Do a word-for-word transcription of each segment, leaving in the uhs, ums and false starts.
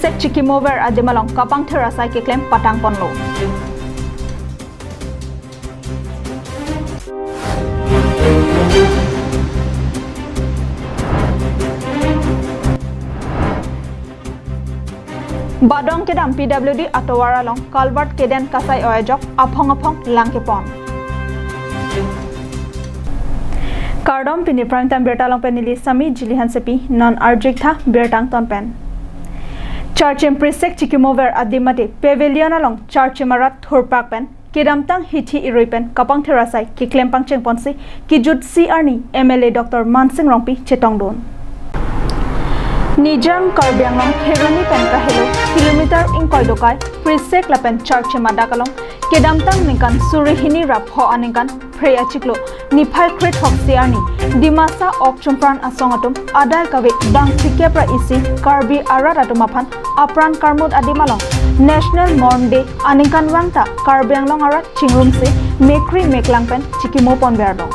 Sek chikimover adim along kapangthir asai keklem patangponlo. Badong kedam P W D atovar along culvert keden kasai-oi ajok aphong aphong langkepon. Kardom, pini Prime Time birta along pen neli Sami Jili Hansepi, non arjik tha birta angton pen. Charchim Prisek chikimover adim mate pavilion along charchim arat thurpak pen kedamtang hithi irui pen kapangthir asai keklem pangchengponsi kejutsi arni M L A Doctor Mansing Rongpi chetongdun. Nijang Karbi Anglong Kheroni pen kahelo kilometer ingkoi dokai Prisek lapen charchim adak along kedamtang ningkan suri hini ra pho aningkan phre achiklo niphai kre throksi arni Dimasa ok chumpran asong atum adai kave bang phlikep ra isi Karbi arat atum aphan apran karmut adim along National Mourning Day aningkanvang ta Karbi Anglong arat chingrumsi mekri meklang pen chikimopon berdong.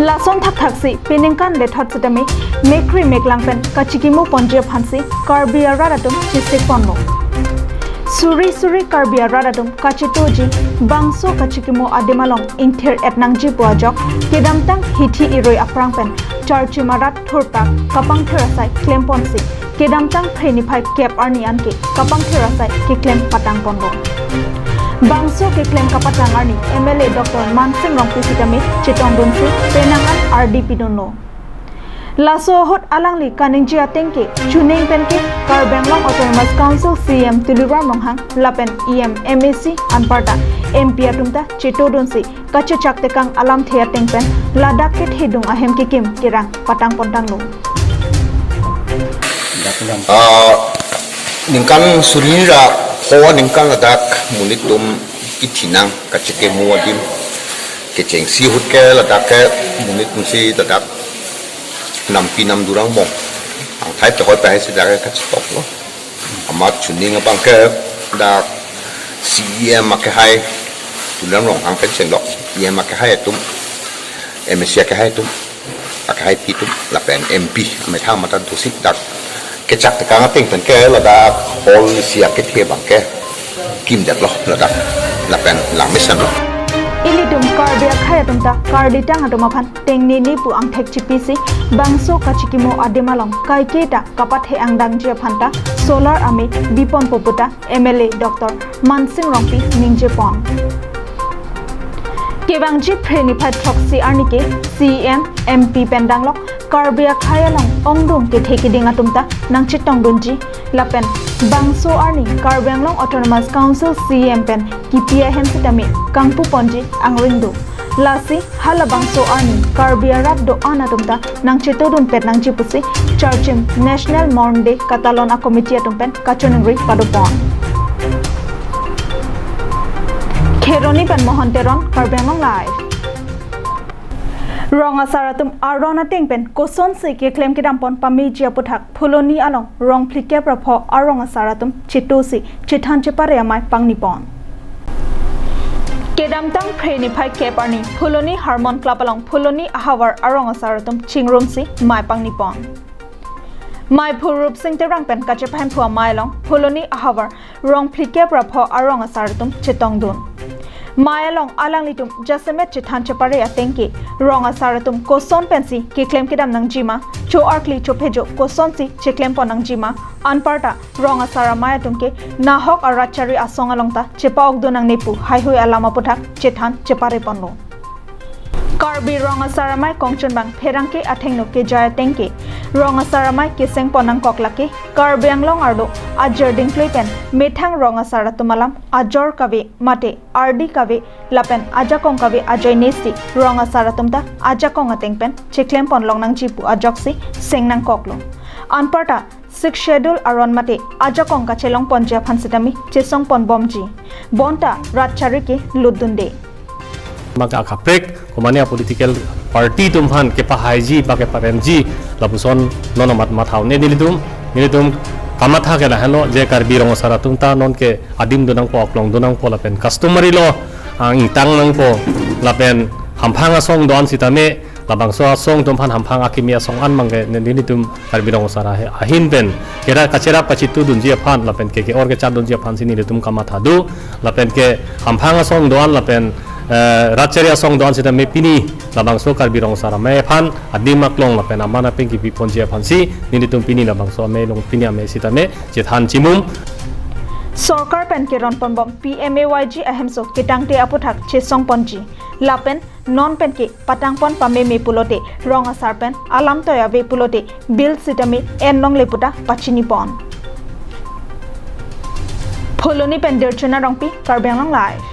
Lason thakthaksi peningkan lethot sitame mekri meklang pen kachikimoponji aphansi Karbi arat atum chisikponlo. Suri suri Karbi arat atum kachetoji bangso kachikimo adim along ingthir-et nangji pu ajok kedamtang hithi irui aphrang pen charchim arat thurpak kapangthir asai klemponsi kedamtang phre niphai kep arni anke kapangthir asai keklem patangponlo. Bangso keklem kapatang arni M L A Doctor Mansing Rongpi sitame chetongdunsi penang an ardi pidunlo. Laso ahut alangli kaningje ateng ke chuning pen ke Karbi Anglong Autonomous Council C E M Tuliram Ronghang lapen E M, M A C anparta M P atum ta chetodunsi kachechak tekang alamthe ateng pen ladak kethedung ahem kekim kerang patangpontanglo. Ah, ningkan suri ra pho aningkan ladak monit atum kethenang kachikimo adim kechengsi ahut ke ladak ke monit atumsi ladak nampi namdurang bong angthai tehoi pahai si ladak ke kachetoklo. Amat chuning abang ke dak C E M akehai Tuliram Ronghang pen chenglok, E M akehai atum, M A C akehai atum, akehaipi atum lapen M P amethang mata dosi dak kechak tekang ateng pen ke ladak hall isi akethe abang ke kimdetlo ladak lapen langmesenlo. Ilitum Karbi akhai atum ta karditang atum aphan tengnini pu angthek chipisi bangso kachikimo adim along kaike ta kapathe angdangji aphan ta solar amei biponpo puta M L A Doctor Mansing Rongpi ningjepon. Kevangji phre niphai throksi arni ke C E M, M P pen danglok Karbi akhai along ongdung kethe keding atum ta nangchetongdunji lapen bangso arni Karbi Anglong Autonomous Council C E M pen kipi ahem sitame kangpuponji angring do. Lasi halabangso arni Karbi arat do-an atum ta nangchetodunpet nangji pusi charchim National Mourning Day katalon a-committee atum pen kachiningri padopon. Kheroni pen Mohan Teron, Karbi Anglong Live. Rong asar atum aron ateng pen kosonsi keklem kedampon pameji aputhak Phuloni along rong phlikep ra pho arong asar atum chetosi chethan chepare amei pangnipon. Kedamtang phre niphai kep arni Phuloni Harmon Club along Phuloni ahavar arong asar atum chingrumsi mei pangnipon. Meiphu Rupsing Terang pen kachepahemphu amei along Phuloni ahavar rong phlikep ra pho arong asar atum chetongdun. Mei along alanglitum jasemet chethan chepare ateng ke rong asar atum koson pensi keklem kedam nangjima, cho-arkli chophejo kosonsi cheklempon nangjima, anparta rong asar amei atum ke nahok arat chari asong along ta chepa-okdun nangne pu heihui alam aputhak chethan chepareponlo. Karbi rong asar amei kongchunbang pherangke athengno kejai ateng ke rong asar amei kesengpon nangkok lake Karbi Anglong arlo ajir dingklui pen methang rong asar atum alam ajor kave mate ardi kave lapen ajakong kave ajoinesi rong asar atum ta ajakong ateng pen cheklempon long nangji pu ajoksi seng nangkoklo. Anparta Sixth Schedule aron mate ajakong kachelongponji aphan sitame chesongponbomji. Bonta rat chari ke lutdunde. Mak akaprek, komane a-political party atum aphan kepahaiji, ba keparemji, lapuson non amat matha un-e nelitum, nelitum kamatha ke lahenlo, je Karbi rong asar atum ta non ke adim donangpo, aklong donangpo, lapen customary law, ah, ingtang nangpo, lapen hamphang asong do-an sitame, Labangso asong atum aphan hamphang akimi asong an abangke nelitum Karbi Rong Asar ahe-, ahin pen kera kacherap kachetudunji aphan lapen ke ke-or kechatdunji aphansi nelitum kamatha do, lapen ke hamphang asong do-an lapen, eh, rat chari asong do-an sitame pini labangso Karbi Rong Asar amei aphan adim aklong lapen aman apeng kipiponji aphansi nelitum pini labangso amei along pini amei sitame chethan chimum. Sorkar pen keron ponbom P M A Y G ahemso ketangte aputhak chesongponji lapen non pen ke patangpon pameme pulote Rong Asar pen alam toi ave pulote bill sitame en longle pu ta pachinipon. Phuloni pen Dirchuna Rongpi, Karbi Anglong Live.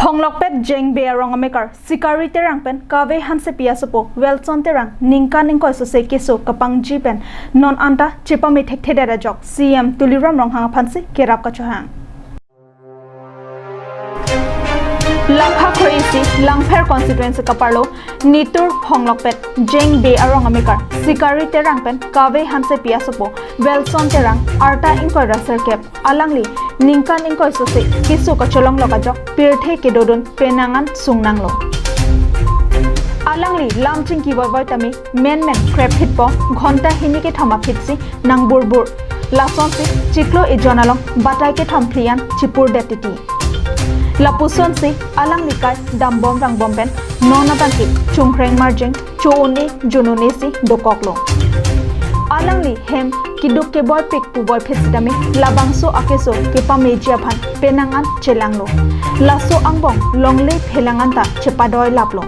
Phonglokpet Jeng Bey arong amekar Sikari Terang pen Kave Hansepi asopo Welson Terang ningkan ingkoi sose keso kapangji pen non anta chepame thekthedet ajok C M Tuliram Ronghang aphansi kerap kachohang. Lapha kre-isi Langpher constituency kaparlo Nitur Phonglokpet Jeng Bey arong amekar Sikari Terang pen Kave Hansepi asopo Welson Terang arta ingkoi ra sirkep alangli ningkan ingkoi sose keso kacholonglok ajok pirthe kedodun penang an sungnanglo. Alangli lam chingki voivoi tame menmen krepphitpo ghonta hini kethom aphitsi nangburbur. Lasonsi chiklo ejon along batai kethom phli an chipurdet titi. Lapusonsi alangli kai dambom vangbom pen non abangke chungkreng marjeng cho-un-e jun-un-e si dokoklo. Alangli hem keduk keboipik pu boiphit sitame labangso akeso kepameji aphan penang an chelanglo. Laso angbong longle phelang anta chepadoi laplo.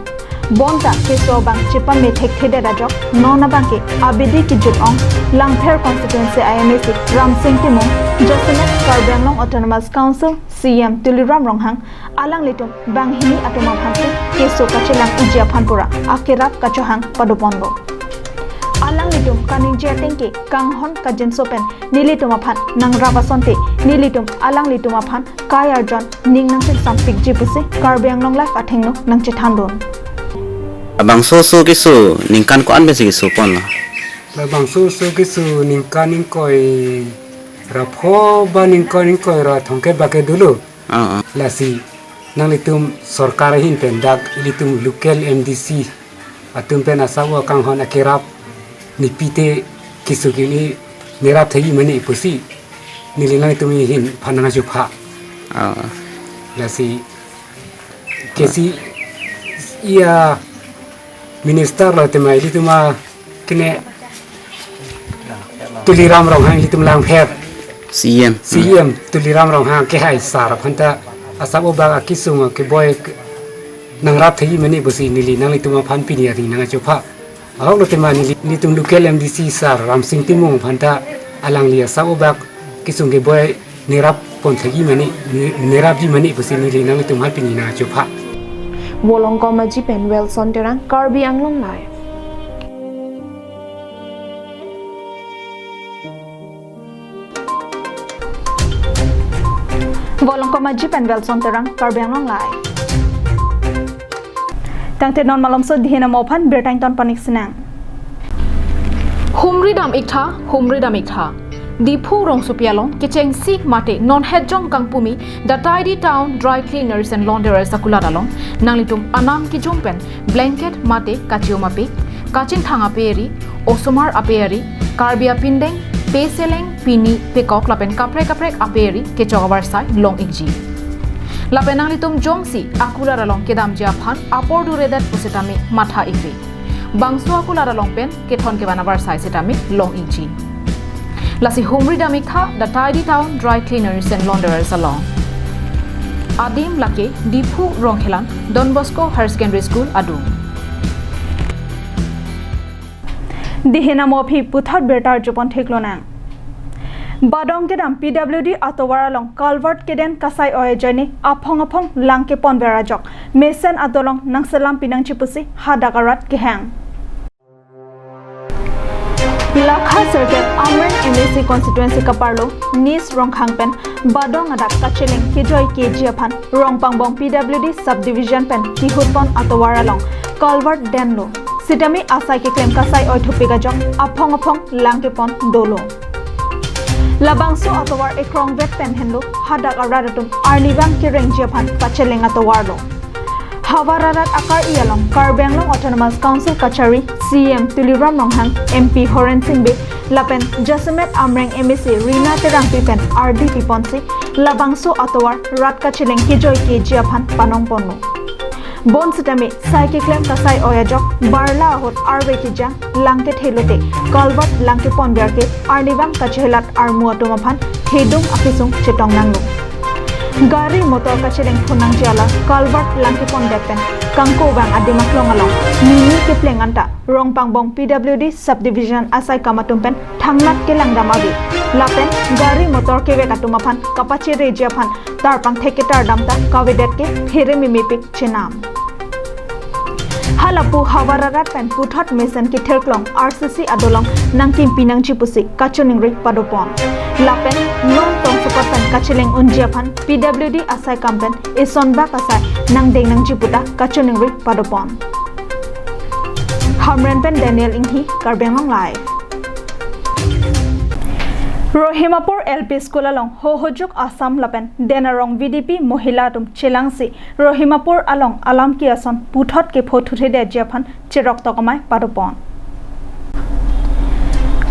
Bonta keso abang chepame thekthedet ajok non abangke abidi kejut ong Langpher constituency I M A C Ramsing Timung, jasemet Karbi Anglong Autonomous Council C M Tuliram Ronghang alanglitum banghini atum aphansi keso kachelang-iji aphan pura akerap kachohang padoponlo. Alanglitum kaningje ateng ke kanghon kangjinso pen nelitum aphan nangrap asonte nelitum alanglitum aphan kai arjon ning nangchingsampikji pusi Karbi Anglong Live athengno nangchethandun. Labangso oso keso ningkan ko-an pensi kesoponlo? Labangso oso keso ningkan ingkoi ra pho ba ningkan ingkoi ra thomkep abangke dolo. Ah, ah. Lasi nanglitum sorkar ahin pen dak ilitum local M D C atum pen asap-o kanghon akerap nepite keso ke-un-e nerap thekji mane pusi neli nanglitum ahin aphan nangchopha. Ah. Lasi kesi iya minister lo tema ilitum a kene Tuliram Ronghang ilitum Langpher. C M. C M Tuliram Ronghang kehai sar aphanta asap-o bak akesung keboi nangrap thekji mane pusi neli nanglitum aphan pini aning nangchopha. Ahok lo tema neli, nelitum local M D C sar Ramsing Timung aphanta alangli asap-o bak kesung keboi nerappon thekji mane, ne-, nerapji mane pusi neli nanglitum aphan pini nangchopha. Volongkom Aji pen Welson Terang, Karbi Anglong Live. Volongkom Aji pen Welson Terang, Karbi Anglong Live. Tangte non malomso dihin amo aphan birta ington panik sinang. Humri dam iktha, humri dam iktha. Diphu rongsopi along kechengsi mate non hetjong kangpumi The Tidy Town Dry Cleaners and Launderers akulat along nanglitum anam kejum pen blanket mate kachium apik, kachingthang aperi, osomar aperi, Karbi apindeng, peseleng, pini, pekok lapen kaprek kaprek aperi kechok avarsai long-ikji. Lapen nanglitum jongsi akulat along kedamji aphan apor duredet pusitame matha-ikri. Bangso akulat along pen kethon kevan avarsai sitame long-ikji. Lasi humri dam iktha The Tidy Town Dry Cleaners and Launderers along. Adim lake Diphu Rongkhelan Don Bosco Higher Secondary School adung. Dihin amo aphi puthot birta arjupon theklonang. Badong kedam P W D atovar along culvert keden kasai-oi ajoine aphong aphong lang keponver ajok mesen adolong nangselam pinangji pusi hadak arat kehang. Lakha Circle Amreng M A C constituency kaparlo Nis Rongkhang pen Badong adak kacheleng kejoi keji aphan Rongpangbong P W D subdivision pen kihutpon atovar along culvert denlo. Sitame asai keklem kasai-oi thupik ajok aphong aphong lang kepon dolo. Labangso atovar ekrongvet pen henlo hadak arat atum arnivang kerengji aphan pacheleng atovarlo. Havar arat akar-i along Karbi Anglong Autonomous Council kachari, C E M Tuliram Ronghang, M P Horen Sing Bey lapen jasemet Amreng M A C Rina Terangpi pen ardi piponsi labangso atovar rat kacheleng kejoi keji aphan panong ponlo. Bonsitame sai keklem kasai oi ajok barla ahut arve kejang lang kethelote culvert lang kepon biar ke arnivang kachehelat armu atum aphan thedung akesung chetong nanglo. Gari motor kacheleng phun nangji ala culvert lang kepon det pen kangko vang adim aklong along nini kepleng anta Rongpangbong P W D subdivision asai kam atum pen thangnat kelang dam ave. Lapen gari motor kevek atum aphan kapachereji aphan tarpang thek ketar dam ta kavedet ke phere mimipik chenam. Halapu havar arat pen puthot mesen kethirklong R C C adolong nangkimpi nangji pusi kachiningri padopon. Lapen non tongsekot pen kacheleng unji aphan P W D asai kam pen ison bak asai nangdeng nangji puta kachiningri padopon. Hamren pen Daniel Inghi, Karbi Anglong Live. Rohimapur L P School along Hohojuk Assam lapen Den Arong V D P Mahila atum chelangsi Rohimapur along alam ki ason puthot kepho thuthedetji aphan cheroktok amei padopon.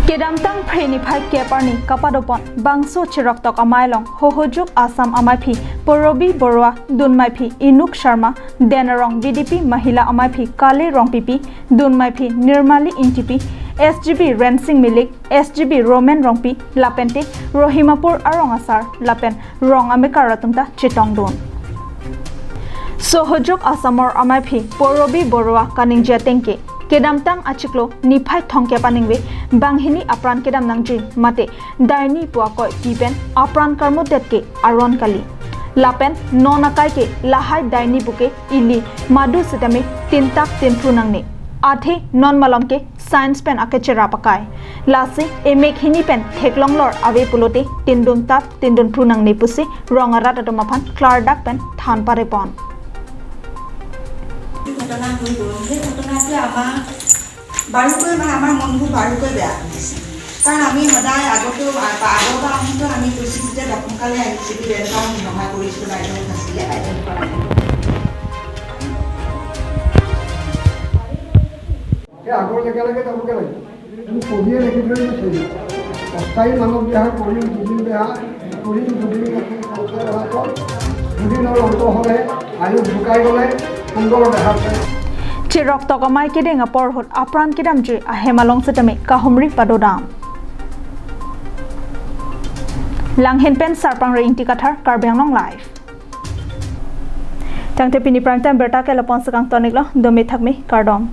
Kedamtang Phre niphai kep arni kapadopon bangso cheroktok amei along Hohojuk Assam ameiphi Porobi Borua, dunmeiphi Inuk Sharma, Den Arong V D P Mahila ameiphi Kali Rongpipi, dunmeiphi Nirmali Ingtipi, S G B Rensing Milik, S G B Roman Rongpi, lapente Rohimapur arong asar lapen rong amekar atum ta chetongdun. Hohojuk Assam ameiphi Porobi Borua kaningje ateng ke, kedamtang achiklo niphai thomkep aningve banghini apran kedam nangji mate daini pu akoi pi pen apran karmudet ke aron kali. Lapen non akai ke lahai daini puke ili madu sitame tintap tinphru nangne. Athe non malom ke science pen akecherap akai. Lasi emek hini pen theklong lor ave pulote tindun tap tindun phru nangne pusi rong arat atum aphan klardak pen than parepon. ঘটনা হৈ গ'ল। সেই ঘটনাটোৱে আমাক বাৰুকৈ মানে আমাৰ মনবোৰ বাৰুকৈ বেয়া কৰিছে। কাৰণ আমি সদায় আগতেও, আ-, আগৰ পৰা আহোঁতেও আমি কৈছিলোঁ যে দশমকালে আহিছিলোঁ, ৰেলগাঁও সভা কৰিছিলোঁ, বাইদেউ আছিলে, বাইদেউ পৰা আহিলোঁ। সেই আগৰ জেগালৈকে যাবগৈ লাগে। আমি পঢ়িয়ে লিখি থৈ গৈছিলোঁ। অস্থায়ী মানৱ বিহাৰ কৰিম দুদিন বেয়া, কৰিম দুদিন ৰাতি সন্ধিয়া হোৱাৰ পৰ দুদিনৰ অন্ত হ'লে আয়ুস ঢুকাই গ'লে সুন্দৰ দেহা পায়। Cheroktok amei kedeng apor ahut apran kedamji ahem along sitame kahumri padodam. Langhin pen Sarpangre Ingti Kathar, Karbi Anglong Live. Tangte pini prime time birta ke lapon sekang tonik lo, dome thakme, kardom.